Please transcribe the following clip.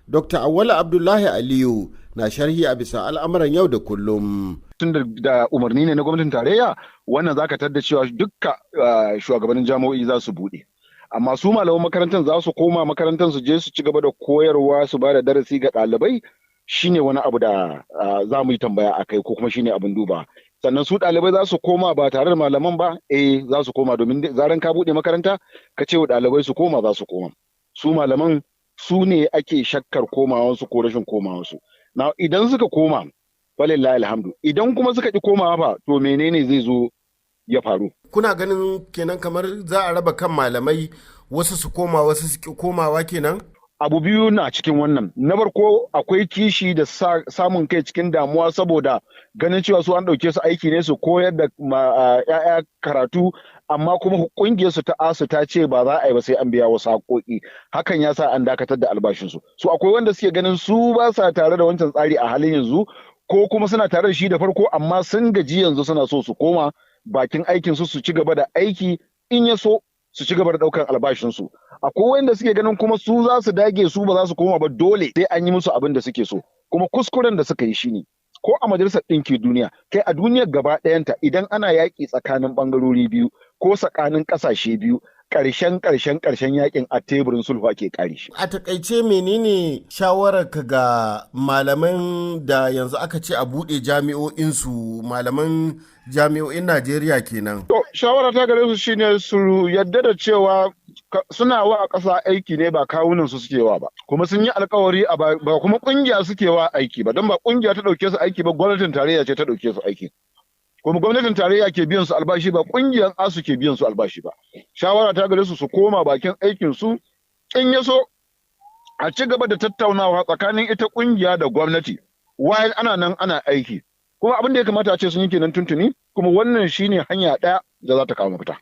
Dr. Awala Abdullahi Aliyu na sharhi a bisa al'amuran yau da kullum. Tun da umarni ne na gwamnatin tarayya, wannan zaka tadda cewa dukka shugabannin jami'o'i za su buɗe. Amma su malaman makarantar za su koma makarantar su je su ci gaba da koyarwa, su ba da darasi ga ɗalibai, shine wani abu da za mu yi tambaya a kai, ko kuma shine abin duba. Sannan su ɗalibai za su koma ba tare da malaman ba? Eh, za su koma, domin zaran ka buɗe makaranta ka ce wa ɗalibai su koma, za su koma. Su malaman su ne ake shakkar komawansu ko rashin komawansu. Na idan suka koma, falillahi alhamdu. Idan kuma suka ƙi komawa fa, to menene zai zo ya faru? Kuna ganin kenan kamar za a raba kan malamai, wasu su koma, wasu su ƙi komawa kenan? Abu biyu na cikin wannan. Na farko, akwai kishi da samun kai cikin damuwa, saboda ganin cewa su an ɗauke su aiki ne su koyar da ‘ya'ya karatu, amma kuma ƙungiyar su ta ASUU ta ce ba za a yi ba sai an biya wasu haƙoƙi. Hakan ya sa an dakatar da albashinsu. Su akwai wanda suke ganin su ba sa tare da wancan tsari a halin yanzu, ko kuma suna tare da shi da farko amma sun gaji, yanzu suna so su koma bakin aikin su, su ci gaba da aiki, in ya so su ci gaba da ɗaukar albashinsu. Akwai wanda suke ganin kuma su za su dage, su ba za su koma ba, dole sai an yi musu abin da suke so. Kuma kuskuren da suka yi shine, ko a Majalisar Ɗinkin Duniya, kai, a duniyar gaba ɗayanta, idan ana yaƙi tsakanin ɓangarori biyu ko tsakanin ƙasashe biyu, ƙarshen ƙarshen ƙarshen yaƙin a teburin sulhu ake ƙare shi. A takaice, menene shawararka ga malaman da yanzu aka ce a buɗe jami'o'insu, malaman jami'o'in Najeriya kenan? To, shawara ta gare su shine su yadda da cewa suna wa ƙasa aiki ne, ba kawunan su suke wa ba. Kuma sun yi alkawari a ba, kuma ƙungiya suke wa aiki ba, don ba ƙungiya ta ɗauke su aiki ba, gwamnatin tarayya ce ta ɗauke su aiki. Kuma gwamnatin tarayya ke biyan su albashi, ba ƙungiyar ASUU ke biyan su albashi ba. Shawara ta gare su, su koma bakin aikin su, in ya so a ci gaba da tattaunawa tsakanin ita ƙungiya da gwamnati while ana nan ana aiki. Kuma abin da ya kamata a ce sun yi kenan tuntuni, kuma wannan shine hanya ɗaya da za ta kawo mafita.